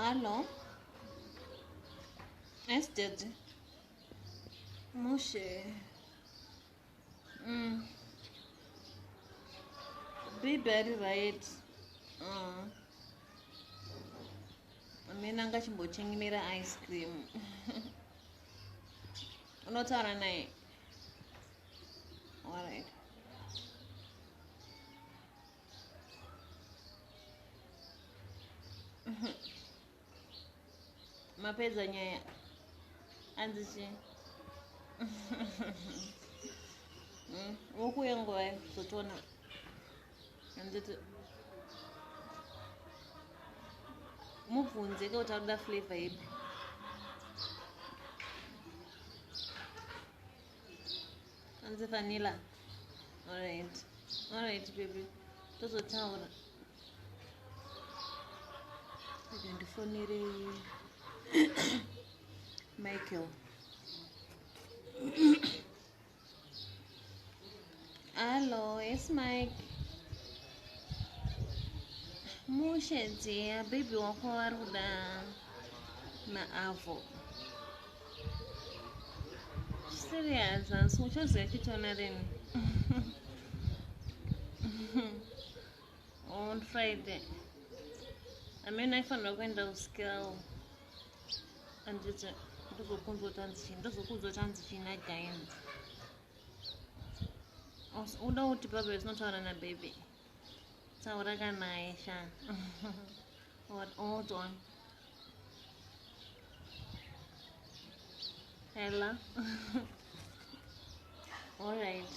Hallo. Yes, Daddy. Mushe. Baby ari right. Amene anga chimbochengimira ice cream. Unotaura naye? All right. Mapedza nyaya anzi chii? Wokuuya nguvai kuzotiona? Handiti mubvunze ke kuti arikuda flavor ipi. Anzi vanilla. Alright. Alright baby. Tozotaura. Rega ndifonere Michael. Hello, yes Mike. Mushe dziya baby wako vari kuda maavo. Serious, asi uchaziva chitona rini? On Friday. Amene aifanira kuenda kuscale. Anditi ndozokunzwa kuti hanzi chii, ndozokuudza kuti hanzi chii nagaini. Uda kuti baba zinotaura nababy. Taura kanaye sha. What, hold on. Hello. All right.